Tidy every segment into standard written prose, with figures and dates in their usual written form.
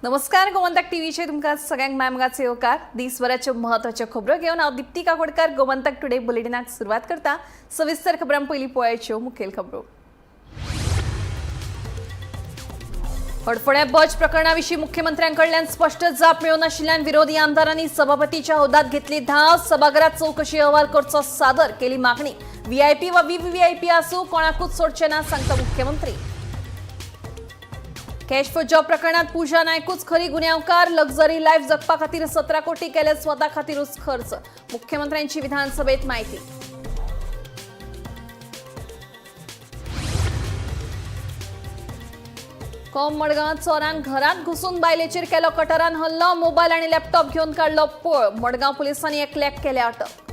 नमस्कार, गोमंतक टीव्हीचेर तुमकां सगळ्यांक मायमगाचो येवकार. दिसभराच्यो म्हत्वाच्यो खबरो घेवन हांव दिप्ती काकोडकार गोमंतक टुडे बुलेटिनाक सुरवात करता. सविस्तर खबरां पयलीं पळयाच्यो मुखेल खबरो. हडफड्या बज प्रकरणाविशीं मुख्यमंत्र्यांकडल्यान स्पश्ट जाप मेळूं नाशिल्ल्यान विरोधी आमदारांनी सभापतीच्या हौदात घेतली धाव. सभाघरात चौकशी अहवाल करचो सादर केली मागणी. व्हीआयपी वा व्हीव्हीआयपी आसूं, कोणाकूच सोडचे ना, सांगता मुख्यमंत्री. कॅश फॉर जॉब प्रकरणात पूजा नायकूच खरी गुन्यांवकार. लक्झरी लाईफ जगपा खातीर 17 कोटी केले स्वता खातीरूच खर्च, मुख्यमंत्र्यांची विधानसभेत माहिती. कोंब मडगांवात चोरान घरात घुसून बायलेचेर केलो कटरान हल्लो. मोबायल आणि लॅपटॉप घेऊन काढलो पळ. मडगांव पोलिसांनी एकल्याक केले अटक.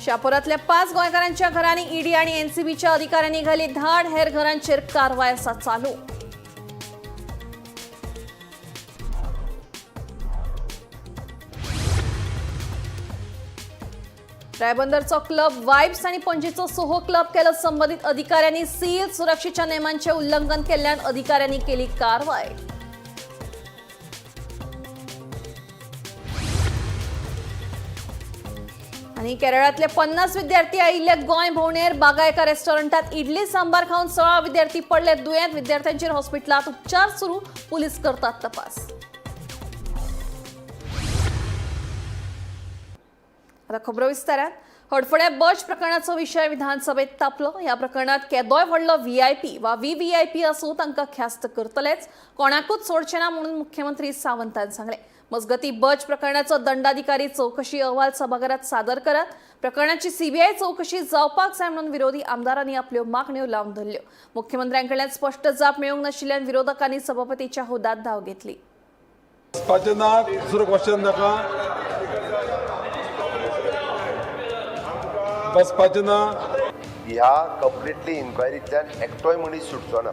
शापोरातल्या 5 गोंयकारांच्या घरांनी ईडी आणि एनसीबीच्या अधिकाऱ्यांनी घाली धाड. हेर घरांचेर कारवाय आसा चालू. रायबंदरचो क्लब वायब्स आणि पणजीचो सोहो क्लब केलं संबंधित अधिकाऱ्यांनी सील. सुरक्षेच्या नियमांचे उल्लंघन केल्ल्यान अधिकाऱ्यांनी केली कारवाय. आणि केरळातले 50 विद्यार्थी आयिल्ले गोंय भोंवडेर. बागा एका रेस्टॉरंटात इडली सांबार खावन 16 विद्यार्थी पडले दुयेंत. विद्यार्थ्यांचेर हॉस्पिटलात उपचार सुरू. पोलीस करतात तपास. आता खबरो विस्तारात. हडफड्या बज प्रकरणाचो विशय विधानसभेत तापलो. ह्या प्रकरणात केदोय व्हडलो व्हीआयपी वा व्हीव्हीआयपी आसूं, तांकां ख्यास्त करतलेच, कोणाकूच सोडचे ना म्हणून मुख्यमंत्री सावंतान सांगलें. मजगती, बज प्रकरणाचो दंडाधिकारी चौकशी अहवाल सभाघरात सादर करात, प्रकरणाची सीबीआय चौकशी जावपाक जाय म्हणून विरोधी आमदारांनी आपल्यो मागण्यो लावन धरल्यो. मुख्यमंत्र्यांकडल्यान स्पश्ट जाप मेळूंक नाशिल्ल्यान विरोधकांनी सभापतीच्या हुद्यात धाव घेतली. वचपाचें ना. दुसरो क्वेश्चन नाका. बसपाचें ना. ह्या कंप्लिटली इन्क्वायरींतल्यान एकटोय मनीस सुटचो ना.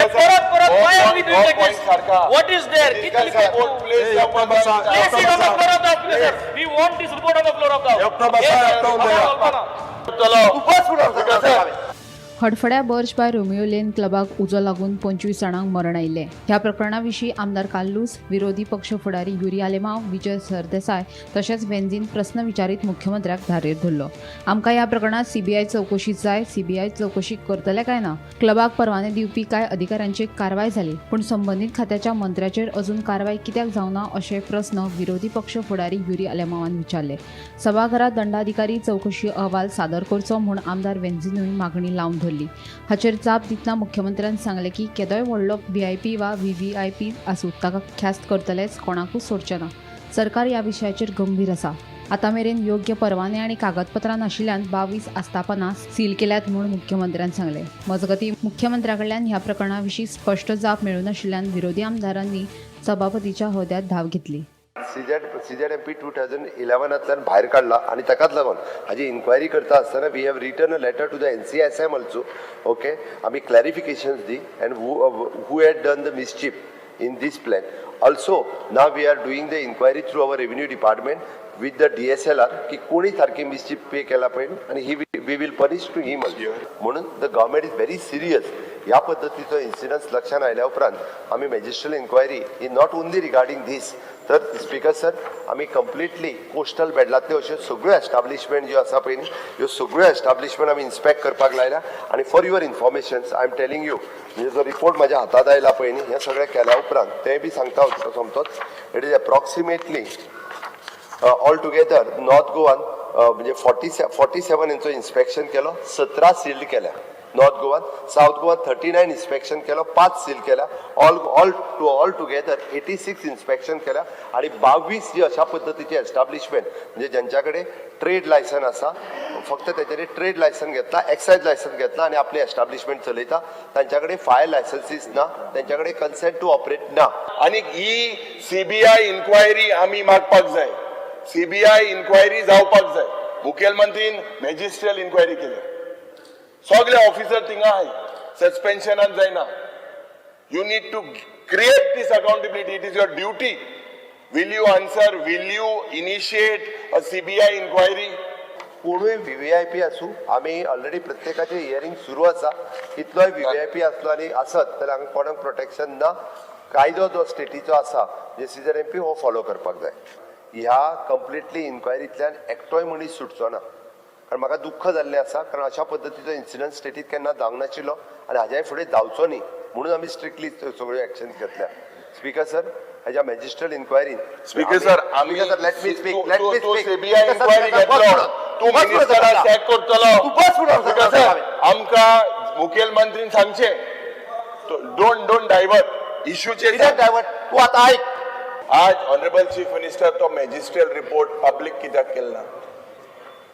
परत परत, why are we doing like point this? सारखा. What is there? कितली report place Hey, एकटो बसा. Place it on the floor of the house. We want this report on the floor of the house. एकटो बसा, एकटो उलया. तुकाच. हडफड्या Birch by Romeo Lane क्लबाक उजो लागून 25 जाणांक मरण आयिल्लें. ह्या प्रकरणा विशीं आमदार कार्लूस, विरोधी पक्ष फुडारी युरी आलेमांव, विजय सरदेसाय तशेंच वेंझीन प्रस्न विचारीत मुख्यमंत्र्याक धारेर धरलो. आमकां ह्या प्रकरणात सीबीआय चवकशी जाय. सीबीआय चवकशी करतले काय ना? क्लबाक परवाने दिवपी कांय अधिकाऱ्यांचेर कारवाय जाली, पूण संबंदीत खात्याच्या मंत्र्याचेर अजून कारवाय कित्याक जावना, अशे प्रस्न विरोधी पक्ष फुडारी युरी आलेमांवान विचारले. सभाघरात दंडाधिकारी चवकशी अहवाल सादर करचो म्हूण आमदार वेंझीनूय मागणी लावन धरली. हाचेर जाप दितना मुख्यमंत्र्यान सांगलें की केदोय व्हडलो व्हीआयपी वा व्हीव्हीआयपी आसूं, ताका ख्यास्त करतलेच, कोणाकूच सोडचें ना. सरकार ह्या विशयाचेर गंभीर आसा. आतां मेरेन योग्य परवाने आनी कागदपत्रां नाशिल्ल्यान 22 आस्थापनां सील केल्यात म्हूण मुख्यमंत्र्यान सांगलें. मजगतीं, मुख्यमंत्र्या कडल्यान ह्या प्रकरणा विशीं स्पश्ट जाप मेळूं नाशिल्ल्यान विरोधी आमदारांनी सभापतीच्या होद्यात धाव घेतली. सीझेड एमपी 2011तांतल्यान भायर काडला आनी ताकाच लागून हाजी इन्क्वायरी करता आसतना we have written a letter to the NCSM also, okay? आमी clarifications the and who had done the mischief in this plan. Also, now we are doing the inquiry through our revenue department with the DSLR की कोणी सारकी मिसचिफ pay केला पळय आनी he we will punish to him. म्हणून the government is very serious. ह्या पद्दतीचो incidence लक्षात आयल्या उपरांत आमी मॅजिस्ट्रियल इन्क्वायरी ही not only regarding these, तर स्पीकर सर, आमी कंप्लिटली कोस्टल बेडलांतल्यो अश्यो सगळ्यो एस्टाब्लिशमेंट ज्यो आसा पळय न्ही, ह्यो सगळ्यो एस्टाब्लिशमेंट आमी इन्स्पेक्ट करपाक लायल्या. आनी for your information I am telling you, म्हणजे जो रिपोर्ट म्हाज्या हातात आयला पळय न्ही, हें सगळें केल्या उपरांत तें बी सांगता हांव तुका सोमतोच. It is approximately all together north Goan म्हणजे 47 हेंचो इन्स्पेक्शन केलो, 17 सील्ड केल्या नॉर्थ गोवान. सावथ गोवान 39 इन्स्पेक्शन केलो, 5 सील केल्या. All together 86 inspection केल्या आणि 22 जी अशा पद्दतीची एस्टाब्लिशमेंट, म्हणजे ज्यांच्या कडेन ट्रेड लायसन आसा, फक्त तेच्यानी ट्रेड लायसन घेतला, एक्सायज लायसन घेतला आनी आपली एस्टाब्लिशमेंट चलयता, तांच्या कडेन फायर लायसन्सीस ना, तांच्या कडेन कन्सेंट टू ऑपरेट ना. आनी ही सीबीआय इन्क्वायरी आमी मागपाक जाय. सीबीआय इन्क्वायरी जावपाक जाय. मुखेलमंत्रीन मॅजिस्ट्रियल इन्क्वायरी केली. सगळे ऑफिसर थिंगा आहाय, सस्पेन्शनान जायना. You need to create this accountability. It is your duty. Will you answer? Will you initiate a CBI inquiry? कोणूय व्हीव्हीआयपी आसूं, आमी ऑलरेडी प्रत्येकाचे हियरींग सुरू आसा. कितलोय व्हीव्हीआयपी आसलो आनी आसत जाल्यार हांगा कोणाक प्रोटेक्शन ना. कायदो जो स्टेटीचो आसा म्हणजे सीझरएमपी हो फॉलो करपाक जाय. ह्या कंप्लिटली इन्क्वायरींतल्यान एकटोय मनीस सुटचो ना, कारण म्हाका दुख्ख जाल्लें आसा, कारण अशा पद्दतीचो इन्सिडंट स्टेटीत केन्ना जावंक नाशिल्लो आनी हाज्याय फुडें जावचो न्ही म्हणून आमी स्ट्रिक्टली सगळ्यो एक्शन्स घेतल्या. स्पीकर सर, ह्याच्या मॅजिस्ट्रल इन्क्वायरीन स्पीकर सर, आमी let me speak, let me तूं स्पीक. सीबीआय इन्क्वायरी घेतलो, तूं मिनिस्टराक सॅक करतलो. तूं बस म्हणून स्पीकर सर, आमकां मुखेलमंत्रीन सांगचें, don't divert इश्यूचेर. कित्याक डायवर्ट? तूं आतां आयक. आज ऑनरेबल चीफ मिनिस्टर तो मॅजिस्ट्रियल रिपोर्ट पब्लीक कित्याक केलो ना?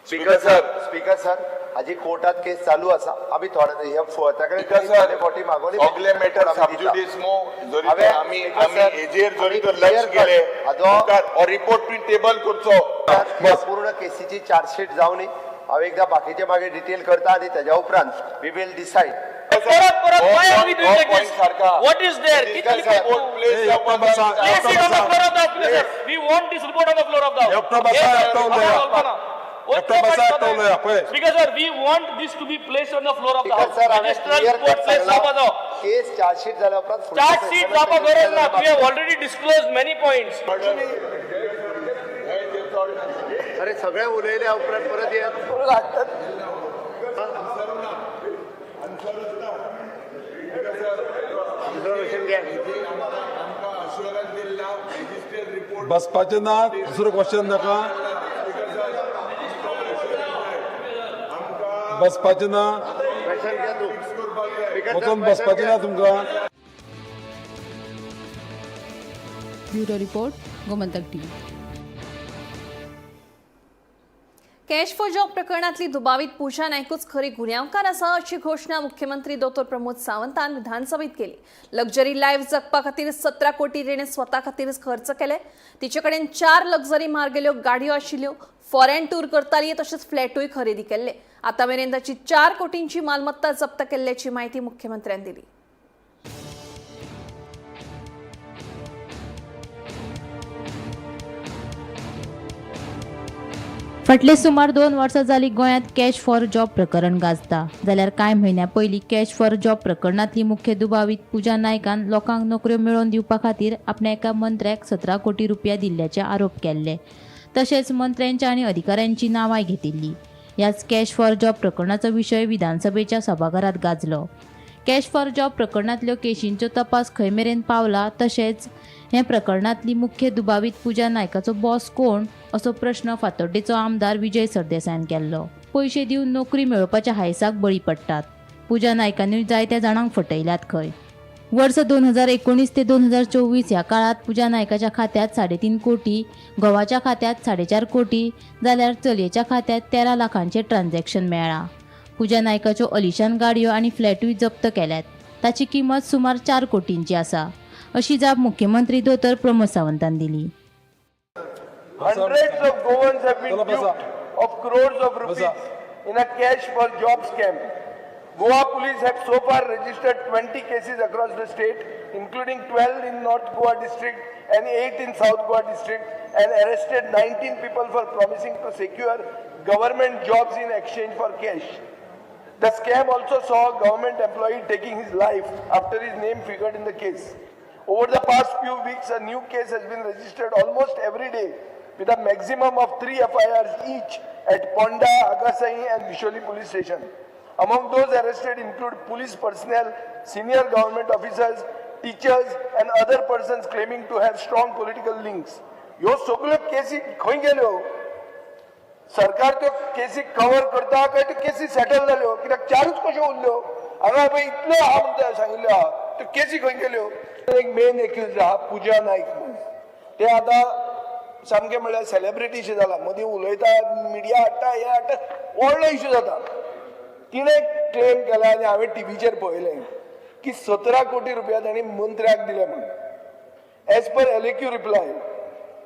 स्पीकर सर, स्पीकर सर, हाजी कोर्टात केस चालू आसा. आमी थोडे हे ताकडे स्पीकर सर, फावटी मागवली. सगळे मॅटर आमी दिता. सबज्युडिस मो जरी हांवें आमी स्पीकर आमी सर, हेजेर जरी आमी तर लक्ष clear गेले cut. हाजो मुखार रिपोर्ट तुवें टेबल करचो. ह्या पूर्ण केसीची चार्जशीट जावनी. हांव एकदां बाकीचे मागीर डिटेल करता आनी तेज्या उपरांत we will decide. परत परत, why are we doing like this? सारखा. What is there? Speaker sir, place एकटो बसा. Place it on the floor of the house, sir. We want this report on the floor of the house. एकटो बसा, एकटो उलया. एकटो बसा, एकटो उलया, पळय. Speaker sir, we want this to be placed on the floor of the speaker house. Sir, हांवें Magistrate clear report cut place सांगलां. जावपाचो. केस चार्जशीट जाल्या उपरांत फुडलें चार्ज शीट जावपाक गरज ना. We have already disclosed many points. अरे, सगळे उलयल्या उपरांत परत येत. बसपाचें ना, दुसरो क्वेश्चन नाका. बसपाचें ना, वचून बसपाचें ना तुमकां. Bureau report, Gomantak TV. Cash for job प्रकरणातली दुबावित पूजा नायकूच खरी गुन्यांवकार आसा अशी घोषणा मुख्यमंत्री दोतोर प्रमोद सावंतान विधानसभेत केली. लक्झरी लायफ जगपा खातीर 17 कोटी तिणें स्वता खातीर खर्च केले. तिचे कडेन 4 लक्झरी मार्गेल्यो गाडयो आशिल्ल्यो. फॉरेन टूर करताली, तशेंच फ्लॅटूय खरेदी केल्ले. आतां मेरेन ताची 4 कोटींची मालमत्ता जप्त केल्ल्याची माहिती मुख्यमंत्र्यान दिली. फाटले सुमार 2 वर्सां जाली गोंयांत कॅश फॉर जॉब प्रकरण गाजता. जाल्यार कांय म्हयन्यां पयलीं कॅश फॉर जॉब प्रकरणांतली मुख्य दुबावीत पूजा नायकान लोकांक नोकऱ्यो मेळोवन दिवपा खातीर आपल्या एका मंत्र्याक 17 कोटी रुपया दिल्ल्याचे आरोप केल्ले. तशेंच मंत्र्यांच्या आनी अधिकाऱ्यांची नांवांय घेतिल्ली. ह्याच कॅश फॉर जॉब प्रकरणाचो विशय विधानसभेच्या सभाघरांत गाजलो. कॅश फॉर जॉब प्रकरणांतल्यो केशींचो तपास खंय मेरेन पावला, तशेंच हे प्रकरणांतली मुख्य दुबावीत पूजा नायकाचो बॉस कोण असो प्रश्न फातोड्डेचो आमदार विजय सरदेसायान केल्लो. पयशे दिवन नोकरी मेळोवपाच्या हायसाक बळी पडटात. पूजा नायकानूय जायत्या जाणांक फटयल्यात खंय. वर्स 2019 ते 2024 ह्या काळांत पूजा नायकाच्या खात्यांत 3.5 कोटी, घोवाच्या खात्यांत 4.5 कोटी, जाल्यार चलयेच्या खात्यांत 13 लाखांचें ट्रान्झॅक्शन मेळ्ळां. पूजा नायकाच्यो अलिशान गाडयो आनी फ्लॅटूय जप्त केल्यात. ताची किंमत सुमार 4 कोटींची आसा, अशी जाप मुख्यमंत्री दोतोर प्रमोद सावंतान दिली. Hundreds of Goans have been चला बसा. duped of crores of rupees बसा. in a cash for job scam. Goa police have so far registered 20 cases across the state, including 12 in North Goa district and 8 in South Goa district, and arrested 19 people for promising to secure government jobs in exchange for cash. The scam also saw a government employee taking his life after his name figured in the case. Over the past few weeks, a new case has been registered almost every day, with a maximum of 3 FIRs each at Ponda, Agasai and Visholi police station. Among those arrested include police personnel, senior government officers, teachers and other persons claiming to have strong political links. ह्यो सगळ्यो केसी खंय गेल्यो? सरकार त्यो केसी cover करता काय त्यो केसी सेटल जाल्यो? कित्याक चारूच कश्यो उरल्यो हांगा? पळय, इतल्यो आहा म्हणटा सांगिल्ल्यो आहा, त्यो केसी खंय गेल्यो? एक मेन एक्यूज आहा पुजा नायक म्हणून, ते आतां सामकें म्हणल्यार सेलेब्रिटीशें जालां. मदीं उलयता, मिडिया हाडटा, हें हाडटा, व्हडलो इशू जाता. तिणें क्लेम केला आनी हांवें टिवीचेर पळयलें की 17 कोटी रुपया तांणी मंत्र्याक दिले म्हणून. As per LAQ reply,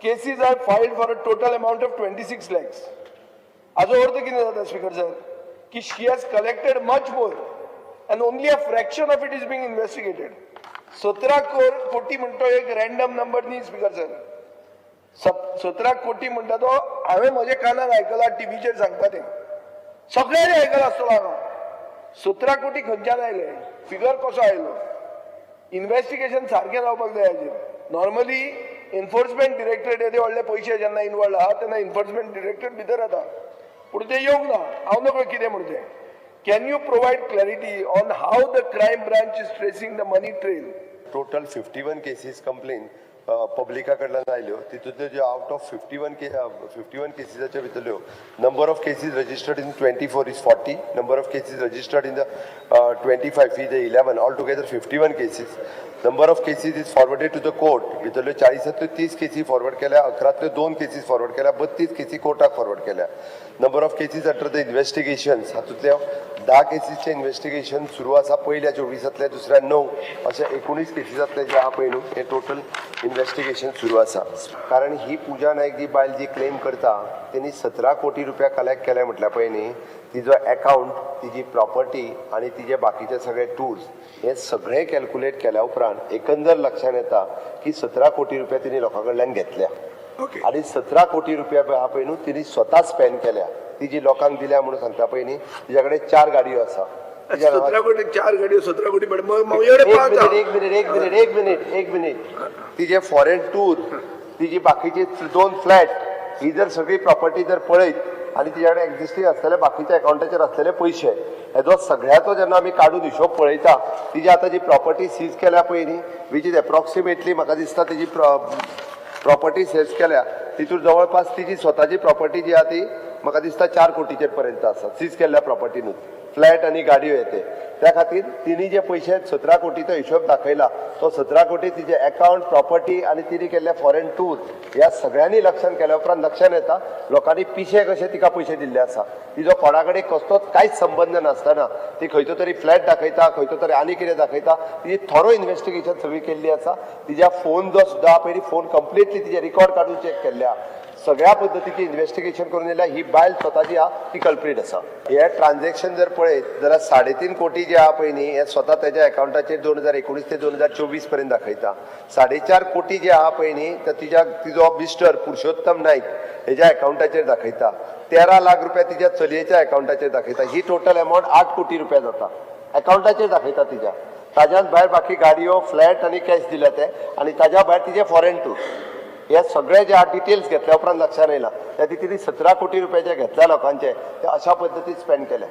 cases are filed for a total amount of 26 lakhs. हाजो अर्थ कितें जाता स्पीकर सर, की she has collected much more and only a fraction of it is being investigated. 17 कोटी म्हणतो एक रॅन्डम नंबर न्ही speaker sir. 17 कोटी म्हणटा तो हांवें म्हज्या कानार आयकला, टिवीचेर सांगता तें सगळ्यांनी आयकला आसतलो हांगा. 17 कोटी खंयच्यान आयले, फिगर कसो आयलो, इन्वेस्टिगेशन सारकें जावपाक जाय हाजेर. नॉर्मली एन्फोर्समेंट डिरेक्टरेट येदे व्हडले पयशे जेन्ना इनवॉल्व आहा तेन्ना एन्फोर्समेंट डिरेक्टरेट भितर येता, पूण तें येवंक ना. हांव नकळो कितें म्हण तें. Can you provide clarity on how the crime branch is tracing the money trail? Total 51 cases complain पब्लिका कडल्यान आयल्यो. तितूंतल्यो ज्यो out of 51 केसीसाच्या भितरल्यो number of cases registered in 24 is 40, number of cases registered in the 25 is 11, all together 51 cases. Number of cases is forwarded to the court भितरल्यो 40तांतल्यो 30 केसी forward केल्या, 11तल्यो 2 cases forward केल्या, 32 केसी कोर्टाक फॉरवर्ड केल्या. Number of cases under the investigations हातूंतल्यो 10 केसीसचें investigation सुरू आसा, पयल्या 24तांतल्या, दुसऱ्या 9, अशे 19 केसीसांतले जे आहा पळय न्हू हे टोटल इन्वेस्टिगेशन सुरू आसा. कारण ही पुजा नायक जी बायल जी क्लेम करता तेणी 17 कोटी रुपया कलेक्ट केले म्हटल्यार पळय न्ही, तिजो एकावंट, तिजी प्रॉपर्टी आनी तिजे बाकीचे सगळे टूर्स हे सगळे कॅल्कुलेट केल्या उपरांत एकंदर लक्षात येता की 17 कोटी रुपया तिने लोकां कडल्यान घेतल्या. आनी 17 कोटी रुपया आहा पळय न्हू तिणी स्वता स्पेंड केल्या. ती जी लोकांक दिल्या म्हणून सांगता पळय न्ही, तिच्या कडेन 4 गाडयो आसा. 17 कोटी, 4 गाडयो, 17 कोटी. एक मिनिट, एक मिनिट, एक मिनिट, एक मिनिट. तिजे फॉरेन टूर, तिजी बाकीची 2 फ्लॅट, ही जर सगळी प्रॉपर्टी जर पळयत आनी तिच्या कडेन एक्झिस्टींग आसलेले बाकीच्या अकावंटाचेर आसलेले पयशे हेजो सगळ्याचो जेन्ना आमी काडून हिशोब पळयता, तिजी आतां जी प्रॉपर्टी सीज केल्या पळय न्ही, which is approximately म्हाका दिसता तिजी प्रॉपर्टी सीज केल्या तितून जवळपास तिजी स्वताची प्रॉपर्टी जी आहा ती म्हाका दिसता 4 कोटीचेर पर्यंत आसा सीज केल्ल्या प्रॉपर्टीनूच, फ्लॅट आनी गाडयो येते. त्या खातीर तिणी जे पयशे 17 कोटीचो हिशोब दाखयला तो 17 कोटी तिजे अकावंट, प्रॉपर्टी आनी तिणी केल्ले फॉरेन टूर ह्या सगळ्यांनी लक्षात केल्या उपरांत लक्षात येता लोकांनी पिशे कशे तिका पयशे दिल्ले आसा. तिजो कोणा कडेन कसलोच कांयच संबंद नासतना ती खंयचो तरी फ्लॅट दाखयता, खंयचो तरी आनी कितें दाखयता. तिजी थोरो इन्वेस्टिगेशन सगळी केल्ली आसा. तिज्या फोन जो सुद्दां पयलीं फोन कंप्लिटली तिजे रिकॉर्ड काडून चॅक केल्ले आहा. सगळ्या पद्दतीची इन्वेस्टिगेशन करून येयल्या. ही बायल स्वता जी आहा ती कल्प्रीट आसा. हे ट्रान्झॅक्शन जर पळयत जाल्यार 3.5 कोटी जे आहा पळय न्ही हे स्वता तेज्या अकावंटाचेर 2019 ते 2024 पर्यंत दाखयता. 4.5 कोटी जे आहा पळय न्ही तर तिजो मिस्टर पुरुषोत्तम नायक हेज्या अकावंटाचेर दाखयता. 13 लाख रुपया तिच्या चलयेच्या अकावंटाचेर दाखयता. ही टोटल अमावंट 8 कोटी रुपया जाता अकावंटाचेर दाखयता तिज्या. ताज्याच भायर बाकी गाडयो, फ्लॅट आनी कॅश दिल्या ते आनी ताज्या भायर तिजे फॉरेन टूर, हे सगळे जे डिटेल्स घेतल्या उपरांत लक्षात येयला त्या तिने 17 कोटी रुपये जे घेतल्या लोकांचे ते अशा पद्दतीन स्पेंड केले.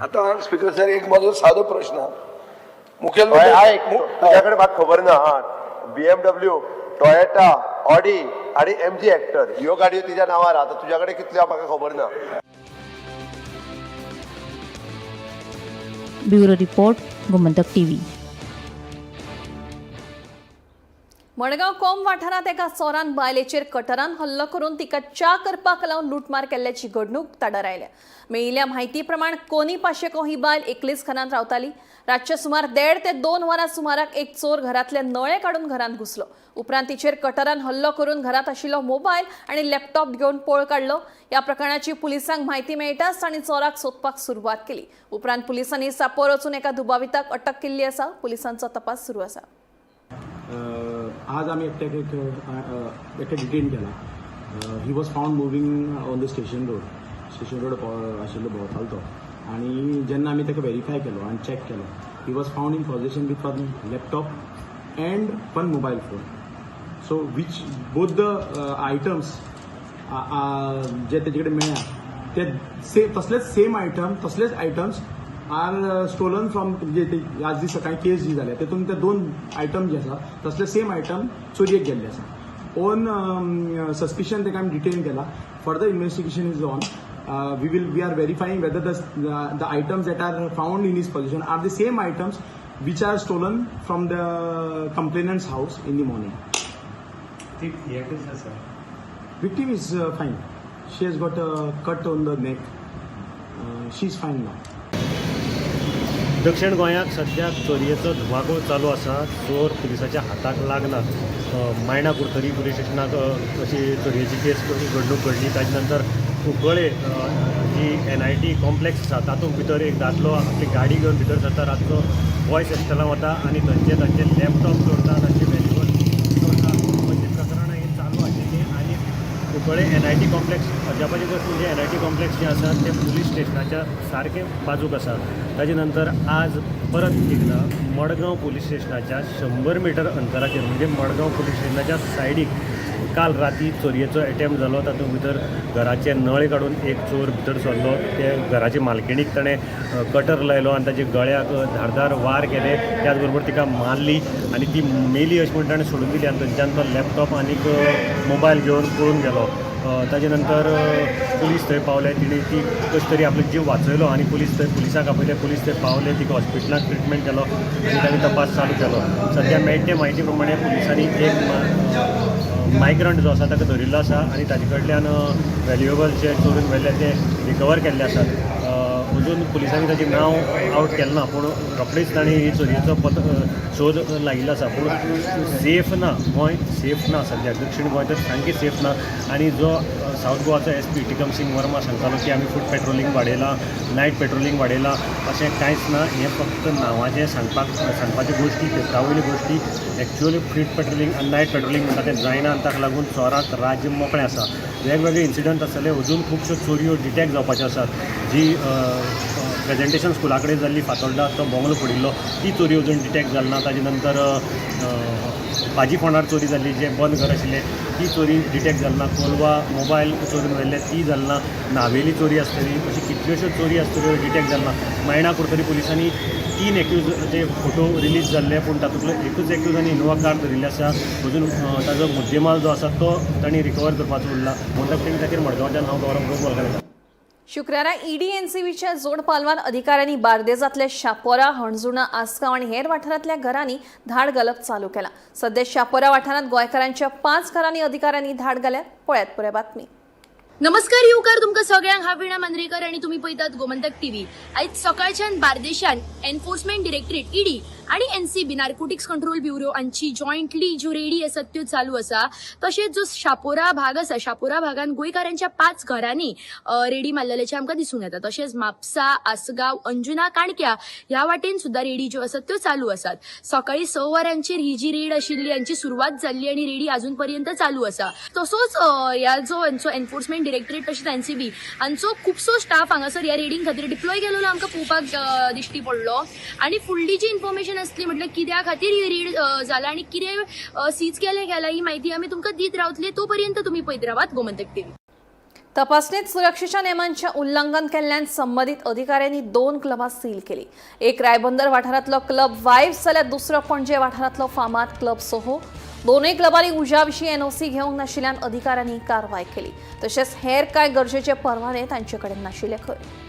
आतां स्पीकर सर, एक म्हजो सादो प्रश्न, मुखेल आयक, तुज्या कडेन म्हाका खबर ना. हा, BMW, Toyota, Audi आनी MG Hector ह्यो गाडयो तिच्या नांवार. आतां तुज्या कडेन कितल्यो म्हाका खबर ना. Bureau report, Gomantak TV. Madgaon कोंब वाठारांत एका चोरान बायलेचेर कटरान हल्लो करून तिका च्या करपाक लावन लुटमार केल्ल्याची घडणूक ताडार आयल्या. मेळिल्ल्या म्हायती प्रमाण कोनी पाशेको ही बायल एकलीच घरांत रावताली. रातच्या सुमार 1.5 ते 2 वरां सुमाराक एक चोर घरांतले नळे काडून घरांत घुसलो. उपरांत तिचेर कटरान हल्लो करून घरांत आशिल्लो मोबायल आनी लॅपटॉप घेवन पळ काडलो. ह्या प्रकरणाची पुलिसांक म्हायती मेळटाच तांणी चोराक सोदपाक सुरवात केली. उपरांत पुलिसांनी सापोर वचून एका दुबाविताक अटक केल्ली आसा. पुलिसांचो तपास सुरू आसा. आज आमी एकट्याक एक एकट्याक डिटेन केला. He was found moving on the station road. Station road आशिल्लो, भोंवतालो तो. आनी जेन्ना आमी ताका वेरीफाय केलो आनी चॅक केलो, he was found in possession with one laptop and one mobile phone, so which both the items जे तेजे कडेन मेळ्ळ्या ते सेम तसलेच सेम आयटम, तसलेच आयटम्स आर स्टोलन फ्रॉम जे ते आज जी सकाळी केस जी जाल्या तेतून ते 2 आयटम जे आसा तसले सेम आयटम चोरयेक गेल्ले आसा. ऑन सस्पिशन ताका आमी डिटेन केला. Further investigation is on. We are verifying whether the items that are found in his possession are the same items which are stolen from the complainant's house in the morning. Victim is fine. She has got a cut on the neck. She is fine now. दक्षिण गोंयांत सद्याक चोरयेचो धुमाकूळ चालू आसा. चोर पुलिसाच्या हाताक लागनात. मायणा Curtorim police स्टेशनाक अशी चोरयेची केस घडणूक घडली. ताजे नंतर कुंकळे जी NIT complex आसा तातूंत भितर एक दादलो आपली गाडी घेवन भितर सरता, रातचो बॉयज हॉस्टेलांत वता आनी थंयचे तांचे लॅपटॉप चोरता, तांचे व्हॅल्युबल चोरता. अशी प्रकरणां ही चालू आशिल्लीं. NIT complex अजापाची गोश्ट म्हणजे NIT complex जें आसा तें पुलीस स्टेशनाच्या सारकें बाजूक आसा. ताजे नंतर आज परत एकदां मडगांव पुलीस स्टेशनाच्या 100 मिटर अंतराचेर म्हणजे मडगांव पुलीस स्टेशनाच्या सायडीक काल राती चोरयेचो एटेम्प्ट जालो. तातूंत भितर घराचे नळे काडून एक चोर भितर सरलो. ते घराचे मालकिणीक ताणें कटर लायलो आनी ताच्या गळ्याक धारदार वार केले. त्याच बरोबर तिका मारली आनी ती मेली अशें म्हण ताणें सोडून दिली आनी थंयच्यान तो लॅपटॉप आनीक मोबायल घेवन पळून गेलो. ताजे नंतर पुलीस थंय पावले. तिणें ती कशी तरी आपलो जीव वाचयलो आनी पुलीस थंय पुलिसाक आपयले. पुलीस थंय पावले, तिका हॉस्पिटलांत ट्रिटमेंट केलो आनी तांणी तपास चालू केलो. सद्या मेळटे म्हायती प्रमाणे पुलिसांनी एक मायग्रंट जो आसा ताका धरिल्लो आसा आनी ताजे कडल्यान व्हॅल्युएबल जे चोरून व्हेल्ले ते रिकवर केल्ले आसात. अजून पुलिसांनी ताचें नांव आवट केलें ना, पूण रोखडीच तांणी ही चोरयेचो शोध लायिल्लो आसा. पूण सेफ ना, गोंय सेफ ना सद्याक. दक्षिण गोंय तर सामकें सेफ ना. आनी जो सावथ गोवाचो SP Tikam Singh Verma सांगतालो की आमी फूट पेट्रोलिंग वाडयलां, नायट पेट्रोलिंग वाडयलां, अशें कांयच ना. हें फक्त नांवाचें सांगपाच्यो गोश्टी, पेपरा वयल्यो गोश्टी. एक्चुअली फूट पेट्रोलिंग आनी नायट पेट्रोलिंग म्हणटा तें जायना आनी ताका लागून चोराक राज्य मोकळें आसा. वेगवेगळे इन्सिडंट आसतले, अजून खुबश्यो चोरयो डिटेक्ट जावपाच्यो आसात. जी प्रेजेंटेशन स्कुला कडेन जाल्ली फातोड्डा तो बंगलो पडिल्लो ती चोरी अजून डिटेक्ट जाली ना. ताजे नंतर भाजी फोंडार चोरी जाल्ली, जें बंद घर आशिल्लें ती चोरी डिटेक्ट जाली ना. कोलवा मोबायल चोरून व्हेल्ले ती जाली ना. नावेली चोरी आसतली, अशी कितल्योश्यो चोरी आसतल्यो डिटेक्ट जाली ना. मायणा कुडतरी पुलिसांनी 3 एक्यूजाचे फोटो रिलीज जाल्ले, पूण तातूंतलो एकूच एक्यूज आनी इनोवा कार धरिल्ली आसा. अजून ताजो मुद्देमाल जो आसा तो तांणी रिकवर करपाचो उरला. म्हणटा टीव्ही खातीर मडगांवच्यान हांव गौरव गोपाल. शुक्रारा ईडी एनसीबीच्या जोड पालवान अधिकाऱ्यांनी बार्देजातल्या शापोरा, हणजुणा, आसगांव आनी हेर वाठारांतल्या घरांनी धाड घालप चालू केला. सध्या शापोरा वाठारांत गोंयकारांच्या 5 घरांनी अधिकाऱ्यांनी धाड घाल्या. पळयात पुराय बातमी. नमस्कार येवकार तुमकां सगळ्यांक. हांव वीणा मांद्रेकर आनी तुमी पळयतात गोमंतक टीव्ही. आयज सकाळच्यान बार्देशान एन्फोर्समेंट डिरेक्टरेट ईडी आणि एनसीबी नार्कोटिक्स कंट्रोल ब्युरो हांची जॉयंटली ज्यो रेडी आसात त्यो चालू आसा. तशेंच जो शापोरा भाग आसा, शापोरा भागान गोंयकारांच्या 5 घरांनी रेडी मारलेल्याचें आमकां दिसून येता. तशेंच म्हापसा, आसगांव, अंजुना, काणक्या ह्या वाटेन सुद्दां रेडी ज्यो आसात त्यो चालू आसात. सकाळी 6 वरांचेर ही जी रेड आशिल्ली हांची सुरवात जाल्ली आनी रेडी अजून पर्यंत चालू आसा. तसोच ह्या जो हांचो एन्फोर्समेंट डिरेक्टरेट तशेंच एनसीबी हांचो खुबसो स्टाफ हांगासर ह्या रेडींग खातीर डिप्लॉय केलेलो आमकां पळोवपाक दिश्टी पडलो. आनी फुडली जी इन्फॉर्मेशन आसली म्हटल्यार कित्या खातीर ही रेड जाला आनी कितें सीज केलें गेलां ही म्हायती आमी तुमकां दीत रावतले. तो पर्यंत तुमी पळयत रावात गोमंतक टीव्ही. तपासणीत सुरक्षेच्या नेमांचे उल्लंघन केल्ल्यान संबंधित अधिकाऱ्यांनी 2 क्लबां सील केली. एक रायबंदर वाठारांतलो क्लब वायब्स जाल्यार दुसरो पणजे वाठारांतलो फामाद क्लब सोहो. दोनूय क्लबांनी उज्या विशीं एनओसी घेवंक नाशिल्ल्यान अधिकाऱ्यांनी कारवाय केली. तशेंच हेर कांय गरजेचे परवाने तांचे कडेन नाशिल्ले खंय.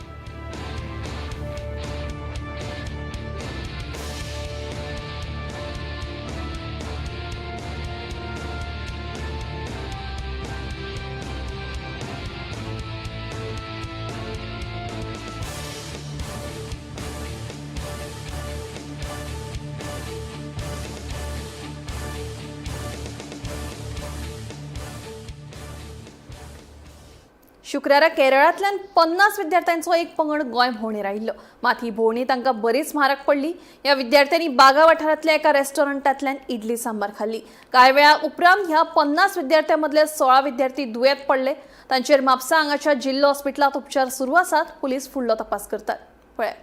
शुक्रारा केरळांतल्यान 50 विद्यार्थ्यांचो एक पंगड गोंय भोंवडेर आयिल्लो. मात ही भोंवडी तांकां बरीच म्हारग पडली. ह्या विद्यार्थ्यांनी बागा वाठारांतल्या एका रेस्टॉरंटांतल्यान इडली सांबार खाल्ली. कांय वेळा उपरांत ह्या 50 विद्यार्थ्यां मदले 16 विद्यार्थी दुयेंत पडले. तांचेर म्हापसा हांगाच्या जिल्लो हॉस्पिटलांत उपचार सुरू आसात. पुलीस फुडलो तपास करतात. पळय,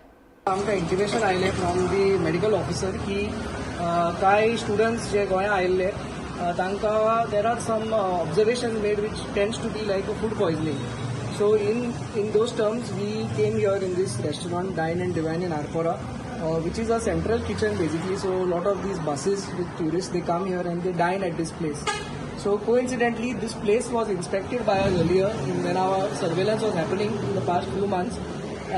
आमकां इंटिमेशन आयलें फ्रॉम the medical officer की कांय स्टुडंट्स जे गोंया आयिल्ले तांकां there are some observation made which tends to be like a food poisoning. So in those terms we came here in this restaurant Dine and Divine in Arpora, which is a central kitchen basically. So lot of these buses with tourists, they come here and they dine at this place. So coincidentally this place was inspected by us earlier when our surveillance was happening in the past few months,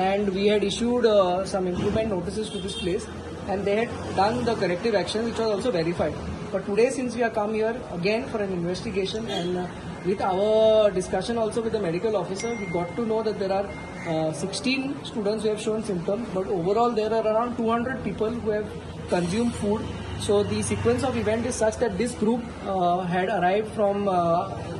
and we had issued some improvement notices to this place, and they had done the corrective action which was also verified. But today, since we have come here again for an investigation, and with our discussion also with the medical officer, we got to know that there are 16 students who have shown symptoms, but overall there are around 200 people who have consumed food. So the sequence of event is such that this group had arrived from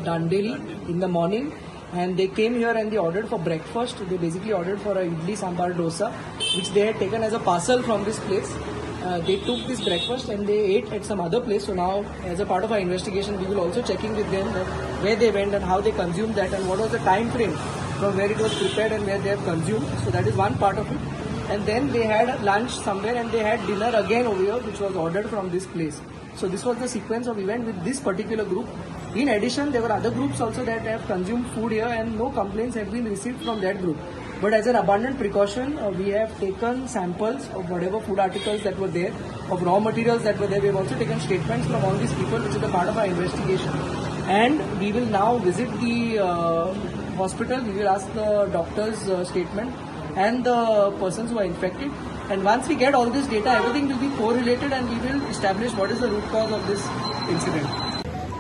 Dandeli in the morning, and they came here and they ordered for breakfast. They basically ordered for a idli sambar dosa, which they had taken as a parcel from this place. They took this breakfast and they ate at some other place. So now, as a part of our investigation, we will also checking with them that where they went and how they consumed that and what was the time frame from where it was prepared and where they have consumed. So that is one part of it. And then they had lunch somewhere and they had dinner again over here, which was ordered from this place. So this was the sequence of event with this particular group. In addition, there were other groups also that have consumed food here and no complaints have been received from that group. But as an abundant precaution, we have taken samples of whatever food articles that were there, of raw materials that were there. We have also taken statements from all these people, which is a part of our investigation. And we will now visit the hospital. We will ask the doctor's statement and the persons who are infected. And once we get all this data, everything will be correlated and we will establish what is the root cause of this incident.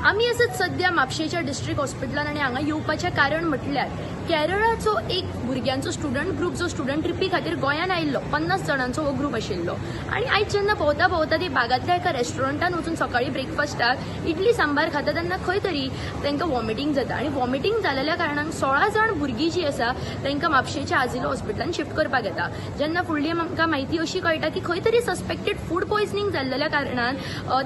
आमी आसात सद्या म्हापशेच्या district हॉस्पिटलान आनी हांगा येवपाचें कारण म्हटल्यार केरळाचो एक भुरग्यांचो स्टुडंट ग्रूप जो स्टुडंट ट्रिपी खातीर गोंयान आयिल्लो, 50 जाणांचो हो ग्रूप आशिल्लो. आनी आयज जेन्ना भोंवता भोंवता ती बागांतल्या एका रेस्टॉरंटान वचून सकाळी ब्रेकफास्टाक इडली सांबार खाता तेन्ना खंय तरी तांकां वॉमिटींग जाता आनी वॉमिटींग जालेल्या कारणान 16 जाण भुरगीं जीं आसा तांकां म्हापशेच्या आजिलो हॉस्पिटलान शिफ्ट करपाक येता. जेन्ना फुडली आमकां म्हायती अशी कळटा की खंय तरी सस्पेक्टेड फूड पॉयझनींग जाल्लेल्या कारणान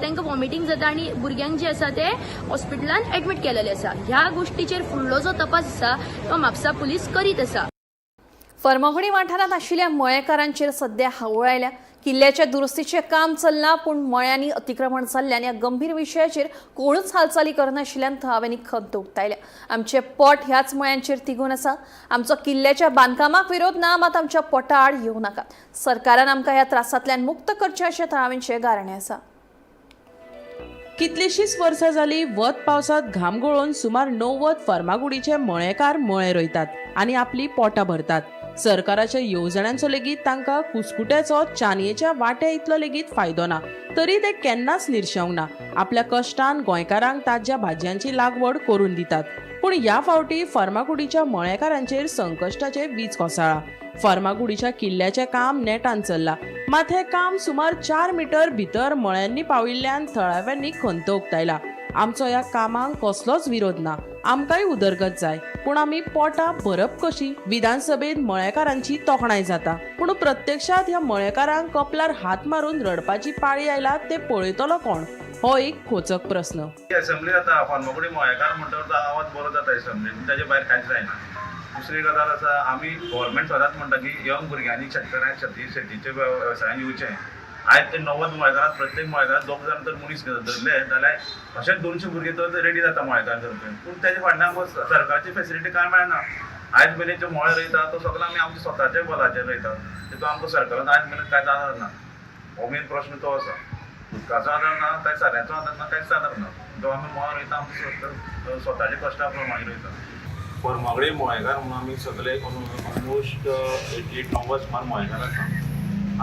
तांकां वॉमिटींग जाता आनी भुरग्यांक जे आसा ते हॉस्पिटलान एडमीट केलेले आसा. ह्या गोष्टीचेर फुडलो जो तपास आसा तो म्हापसा पुलीस करीत आसा. फर्मागुडी वाठारांत आशिल्ल्या मळेकारांचेर सध्या हावळ आयल्या. किल्ल्याच्या दुरुस्तीचें काम चल्लां, पूण मळ्यांनी अतिक्रमण जाल्ल्यान ह्या गंभीर विशयाचेर कोणूच हालचाली करनाशिल्ल्यान थळाव्यांनी खंत उक्तायल्या. आमचें पोट ह्याच मळ्यांचेर तिगून आसा. आमचो किल्ल्याच्या बांदकामाक विरोध ना, मात आमच्या पोटा आड येवं नाकात. सरकारान आमकां ह्या त्रासांतल्यान मुक्त करचें अशें थळाव्यांचें गाराणें आसा. कितलीशीच वर्सां जाली वत पावसात घाम गळोवन सुमार 90 फर्मागुडीचे मळेकार मळे रोयतात आनी आपली पोटां भरतात. सरकाराच्या येवजण्यांचो लेगीत तांकां कुस्कुट्याचो चानयेच्या वांट्या इतलो लेगीत फायदो ना, तरी ते केन्नाच निर्शेवंक ना. आपल्या कश्टान गोंयकारांक ताज्या भाजयांची लागवड करून दितात. पूण ह्या फावटी फर्मागुडीच्या मळेकारांचेर संकश्टाचे वीज कोसळ्ळा. फर्मागुडीच्या किल्ल्याचें काम नेटान चल्लां, मात हें काम सुमार 4 मिटर भितर मळ्यांनी पाविल्ल्यान थळाव्यांनी खंत उक्तायला. आमचो ह्या कामाक कसलोच विरोध ना, आमकांय उदरगत जाय, पूण आमी पोटां भरप कशी? विधानसभेत मळेकारांची तोखणाय जाता, पूण प्रत्यक्षात ह्या मळेकारांक कपलार हात मारून रडपाची पाळी आयला ते पळयतलो कोण, हो एक खोचक प्रस्न. असेंब्ली जाता फर्मागुडी मळेकार म्हणटा आवाज बरो जाता असेंब्लीन, ताजे भायर कांयच जायना. दुसरी गजाल आसा, आमी गव्हर्मेंट सदांच म्हणटा की यंग भुरग्यांनी शेतकऱ्यांक शेतीच्या वेवसायान येवचें. आयज ते 90 मळेकारांत प्रत्येक मळेकारांत 2 जाण तर मनीस धरले जाल्यार अशेच 200 भुरगे तर रेडी जाता मळेकार करपी. पूण तेजे फाटल्यान आमकां सरकारची फेसिलिटी कांय मेळना. आयज मेरेन जो मळे रोयता तो सगळो आमी आमच्या स्वताच्या बलाचेर रोयता, तितून आमकां सरकारान आयज मेरेन कांयच आदार ना. हो मेन प्रश्न तो आसा. उदकाचो आदार ना, कांय साऱ्याचो आदार ना, कांयच आदार ना. जो आमी मळ रोयता आमच्या स्वताच्या कश्टा प्रमाणे रोयता. फर्मागुडी मळेकार म्हणून आमी सगळे ऑलमोस्ट 88-90 सुमार मळेकार आसा.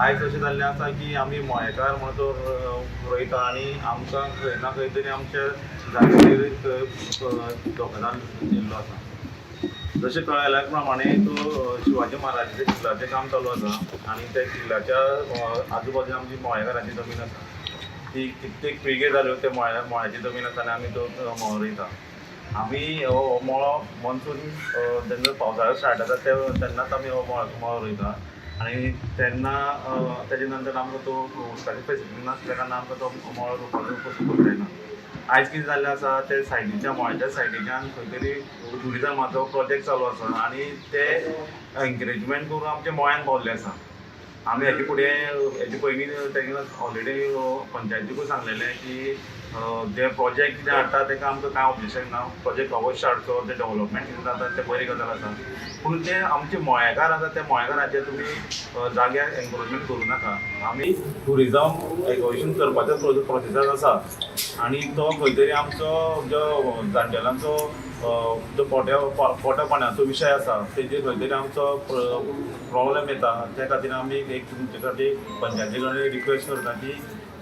आयज अशें जाल्लें आसा की आमी मळेकार म्हणून तो रोयता आनी आमकां खंय ना खंय तरी आमच्या जातीचेर धोकादार येयल्लो आसा. जशें कळयल्या प्रमाणे तो शिवाजी महाराजाच्या किल्लाचें काम चालू आसा आनी त्या किल्लाच्या आजूबाजून आमची मळेकारांची जमीन आसा. ती कित्येक पिळगे जाल्यो ते मळ्याची जमीन आसा आनी आमी तो मळो रोयता. आमी हो मळो मॉन्सून जेन्ना पावसाळो स्टार्ट जाता तेन्नाच आमी हो मळो रोयता आनी तेन्ना तेजे नंतर आमकां तो उदकाची फेसिलिटी नासल्या कारणान आमकां तो मळो रोवपाचो पसून जायना. आयज कितें जाल्लें आसा, ते सायडीच्या मळ्याच्या सायडीच्यान खंय तरी ट्युरिजमाचो प्रोजेक्ट चालू आसा आनी ते एनकरेजमेंट करून आमच्या मळ्यान पावल्ले आसा. आमी हेजे फुडें हेजे पयलीं तेंकां ऑलरेडी पंचायतीकूय सांगलेलें की जे प्रोजेक्ट कितें हाडटा तेका आमकां कांय ऑब्जेक्शन ना, प्रोजेक्ट अवश्य हाडचो, तें डेवलपमेंट कितें जाता तें बरी गजाल आसा. पूण ते आमचे मळेकार आसा त्या मळेकाराचेर तुमी जाग्यार एनक्रोचमेंट करूं नाका. आमी ट्युरिजम एक्विजिशन करपाच्या प्रोसेसाक आसा आनी तो खंय तरी आमचो जो जाणटेल्यांचो जो पोट्या पाण्याचो विशय आसा तेजेर खंय तरी आमचो प्रॉब्लेम येता. त्या खातीर आमी एक तुमचे खातीर पंचायती कडेन रिक्वेस्ट करता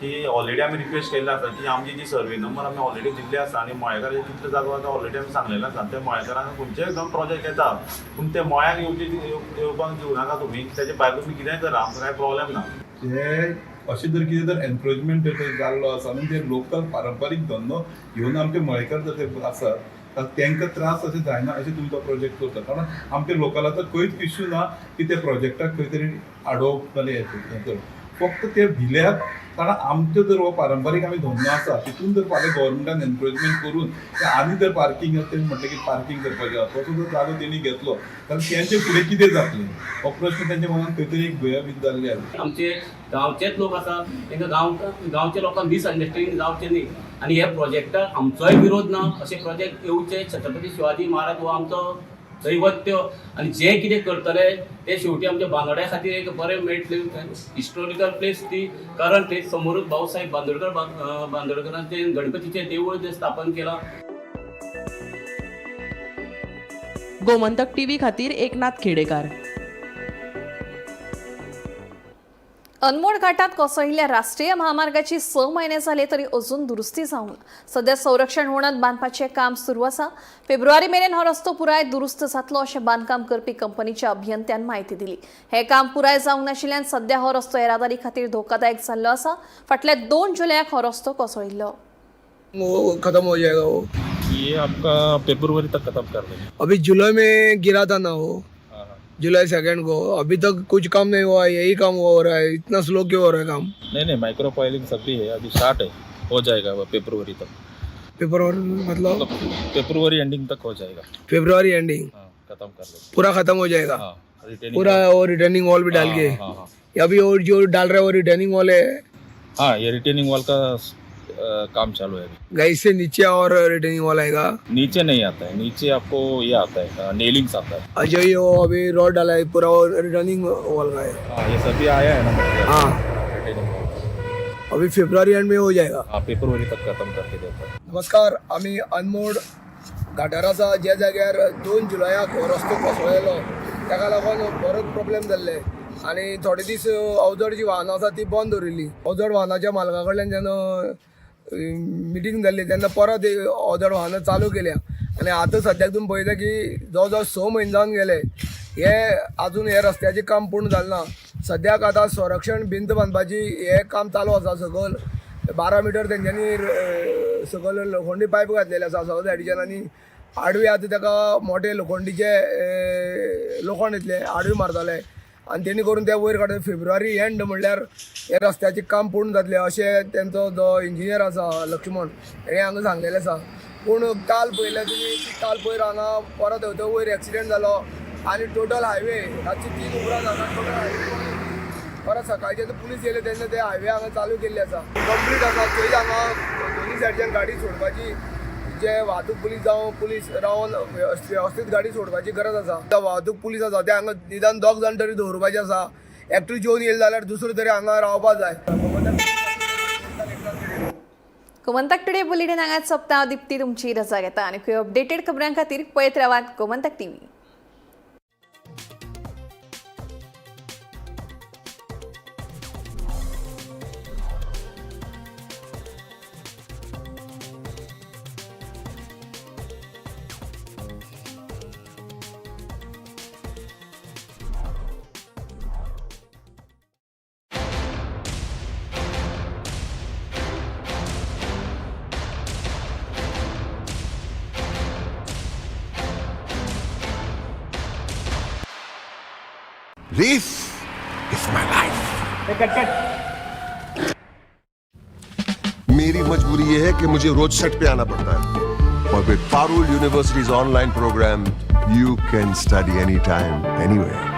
की ऑलरेडी आमी रिक्वेस्ट केल्ले आसा की आमची जी सर्वे नंबर आमी ऑलरेडी दिल्ले आसा आनी मळेकाराचे कितले जागो आसा ऑलरेडी आमी सांगलेले आसा. त्या मळेकारांक खंयचेय जावं प्रोजेक्ट येता पूण ते मळ्याक येवपाक दिवं नाका तुमी, तेजे भायर तुमी कितेंय करा, आमकां कांय प्रॉब्लेम ना. हे अशें जर कितें जर एनक्रोचमेंट जाल्लो आसा आनी ते लोकल पारंपारीक धंदो घेवन आमचे मळेकार जर ते आसात तांकां त्रास अशें जायना अशें तुमी तो प्रोजेक्ट करता. कारण आमच्या लोकलाचो खंयच इश्यू ना की त्या प्रोजेक्टाक खंय तरी आडोवप जाल्यार हें करप. फक्त ते भिल्यात, कारण आमचो जर हो पारंपारीक आमी धंदो आसा तितून जर फाल्यां गव्हर्मेंटान एनक्रोचमेंट करून ते आनी जर पार्किंग आसा तेणी म्हटलें की पार्किंग करपाचें आसा, तसो जर जागो तेणी घेतलो जाल्यार तेंचे फुडें कितें जातलें हो प्रश्न तेंच्या मनान खंय तरी एक भंय जाल्ली आसा. आमचे गांवचेच लोक आसा, तांकां गांवच्या लोकांक मिसअंडरस्टँडींग जावचें न्ही आनी हे प्रोजेक्टाक आमचोय विरोध ना. अशे प्रोजेक्ट येवचे, छत्रपती शिवाजी महाराज हो आमचो दैवत्य आनी जे कितें करतले ते शेवटी आमच्या बांदोड्या खातीर एक बरें मेळटलें हिस्टोरिकल प्लेस ती, कारण थंय समोरूच भाऊसाहेब बांदोडकर बांदोडकरांचें गणपतीचें देवूळ जें स्थापन केलां. गोमंतक टीव्ही खातीर एकनाथ खेडेकार. अनमोड घाटात कोसळिल्ल्या राष्ट्रीय महामार्गाची 6 महिने झाले तरी अजून दुरुस्ती जावंक ना. सध्या संरक्षण वणत बांदपाचें काम सुरू आसा. फेब्रुवारी मेरेन हो रस्तो पुराय दुरुस्त जातलो अशें बांदकाम करपी कंपनीच्या अभियंत्यान म्हायती दिली. हें काम पुराय जावंक नाशिल्ल्यान सध्या हो रस्तो येरादारी खातीर धोकादायक जाल्लो आसा. फाटल्या 2 जुलयाक हो रस्तो कोसळिल्लो. वो खत्म हो जाएगा वो. ये आपका फेब्रुवरी तक खत्म कर देंगे. अभी जुलाई में गिरा था ना वो, जुलाई 2 को. अभी तक कुछ काम नहीं हुआ, यही काम हो रहा है. इतना स्लो क्यों हो रहा है काम? नहीं नहीं, माइक्रो पाइलिंग सब भी है, अभी स्टार्ट है, हो जाएगा वो फेब्रुवरी तक. फेब्रुवरी मतलब फेब्रुवरी एंडिंग तक हो जाएगा. फेब्रुवरी एंडिंग खत्म कर देंगे, पूरा खत्म हो जाएगा. पूरा और रिटर्निंग वॉल भी डाल के. हाँ, हाँ। अभी और जो डाल रहे हैं वो रिटर्निंग वॉल है. हाँ, ये रिटेनिंग वॉल का काम चालू है अभी. गाइस से नीचे और रिटर्निंग वॉल आएगा? नीचे नहीं आता है, नीचे आपको ये आता है, नेलिंग्स आता है. अच्छा, ये वो अभी रॉड डाला है पूरा और रिटर्निंग वॉल का है. हाँ, ये सभी आया है ना. हाँ, रिटेनिंग वॉल अभी फेब्रुवरी एंड में हो जाएगा. हाँ, फेब्रुवरी तक खत्म करके देता है. नमस्कार, आमी अनमोड घाटार आसा, ज्या जाग्यार 2 जुलयाक हो रस्तो कोसळ्ळेलो ताका लागून बरोच प्रॉब्लेम जाल्ले आनी थोडे दीस अवजड जी वाहनां आसा ती बंद दवरिल्ली. अवजड वाहनाच्या मालका कडल्यान जेन्ना मिटींग जाल्ली तेन्ना परत अवजड वाहनां चालू केल्या आनी आतां सद्याक तुमी पळयता की जवळ जवळ 6 म्हयने जावन गेले हे आजून हे रस्त्याचें काम पूर्ण जालें ना. सद्याक आतां संरक्षण भिंत बांदपाची हें काम चालू आसा. सकयल 12 मिटर तेंच्यांनी सकयल लोखंडी पायप घातलेले आसा सगळे सायडीच्यान आनी आडवी आतां ताका मोठे लोखंडीचे लोखण येतले आडवी मारतले आनी तेणी करून ते वयर काडटा. फेब्रुवारी एंड म्हणल्यार हे रस्त्याचें काम पूर्ण जातलें अशें तेंचो जो इंजिनियर आसा लक्ष्मण हेणें हांगा सांगलेलें आसा. पूण काल पळयलें तुमी, काल पयर हांगा परत थंय वयर एक्सिडेंट जालो आनी टोटल हायवे रातचे 3 उपरांत हांगा टोटल हायवे परत सकाळचे पुलीस येयले तेन्ना ते हायवे हांगा चालू केल्ले आसा, कंप्लीट आसा. थंय हांगा दोनी सायडच्यान गाडी सोडपाची जे वाहतूक पुलीस जावं पुलीस रावन वेवस्थीत गाडी सोडपाची गरज आसा. आतां वाहतूक पुलीस आसा ते हांगा निदान 2 जाण तरी दवरपाचे आसा. एकटो जेवन येयले जाल्यार दुसरो तरी हांगा रावपा जाय. गोमंतक टुडे बुलेटिन हांगाच सोंपता. दीप्ती तुमची रजा घेता आनी खंय अपडेटेड खबरां खातीर पळयत रावात Gomantak TV. This is my life. मेरी मजबूरी ये है कि मुझे रोज सेट पे आना पड़ता है, और with Parul University's online program, you can study anytime, anywhere.